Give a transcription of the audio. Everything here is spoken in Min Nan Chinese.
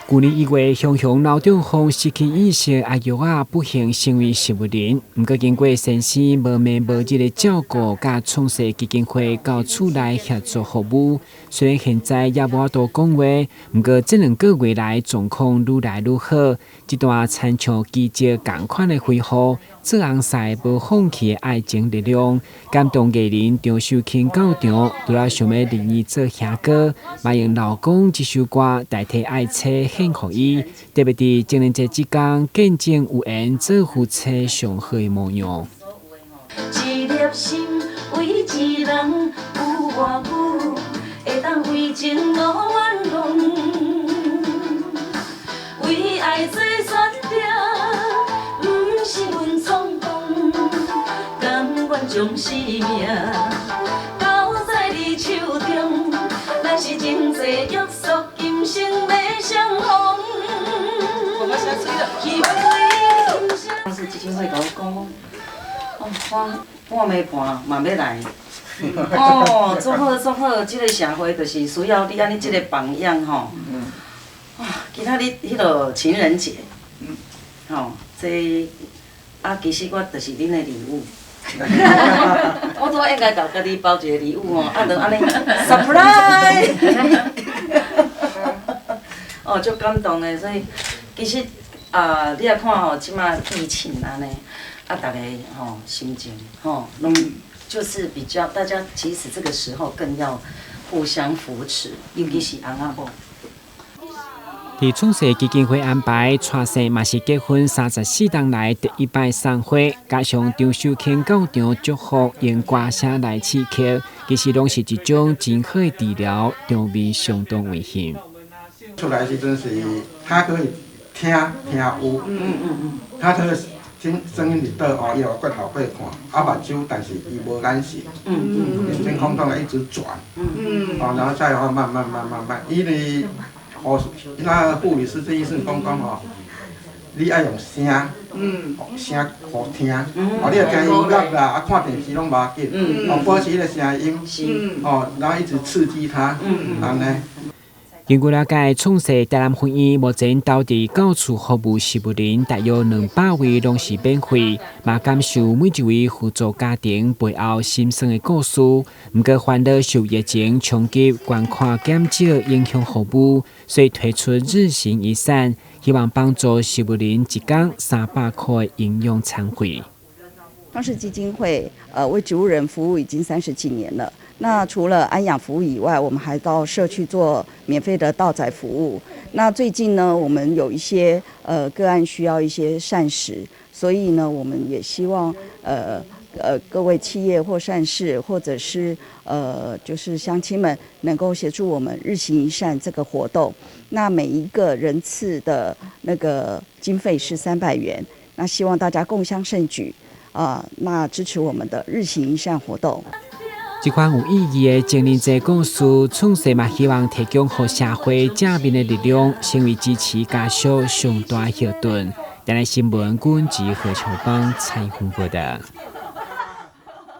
舊年1月，雄雄腦中風失去意識，阿玉仔不幸成為植物人。毋過經過先生無暝無日的照顧，佮創世基金會到厝內協助服務。雖然現在猶無法度講話，毋過這2個月來狀況愈來愈好。這段親像奇蹟仝款的恢復，做尪婿無放棄的愛情力量，感動藝人張秀卿到場，除了想欲認伊做兄哥，嘛用老公這首歌代替愛妻獻予伊。特別佇情人節這工，見證有緣做夫妻上好的模樣。一粒心為一人有偌久，會當為情無怨慫，為愛做選擇，毋是阮衝動，甘願將生命交在你手中，咱是情債約束，今生欲相逢。希望為今生。當時基金會共我講，哦，我半暝半嘛欲來。哦，足好足好，這个社會就是需要你按呢這个榜樣吼。哇，今仔日彼个情人節，吼，這啊，其實我就是恁的禮物。我拄仔應該共家己包一个禮物吼，啊，就按呢 surprise。哦，足感動的，所以其實啊，你若看吼，這馬疫情按呢，啊，逐个吼心情吼攏就是比較，大家其實這個時候更要互相扶持，尤其是翁仔某。佇創世基金會安排，娶婿嘛是結婚34冬來第一擺送花，加上張秀卿到場祝福，用歌聲來刺客，其實攏是一種真好的治療，場面相當溫馨。出來時陣是，他可以聽聽有，他可以聽聲音佇佗哦，伊有骨頭過看，啊目睭，但是伊無眼神，眼睛空洞的一直轉，哦，然後再後慢慢慢慢慢，因為護那護理師這醫生講講吼，你愛用聲，聲予聽，哦，你若聽音樂啦，啊看電視攏無要緊，哦，保持彼个聲音，哦，然後一直刺激他，按呢。根據了解，創世台南分院目前投佇到厝服務植物人大約200位，攏是免費。嘛感受每一位扶助家庭背後心酸的故事。毋過煩惱受疫情衝擊，捐款減少，影響服務，所以推出日行一善，希望幫助植物人一工300箍的營養餐費。創世基金會，為植物人服務已經30幾年了。那除了安養服務以外，我們還到社區做免費的到宅服務。那最近呢，我們有一些個案需要一些膳食，所以呢，我們也希望各位企業或善事，或者是就是鄉親們能夠協助我們日行一善這個活動。那每一個人次的那個經費是300元，那希望大家共襄盛舉啊，那支持我們的日行一善活動。這款有意義的情人節故事，創世嘛希望提供予社會正面的力量，成為支持家屬上大後盾。台南新聞，阮及何秋邦採訪報道。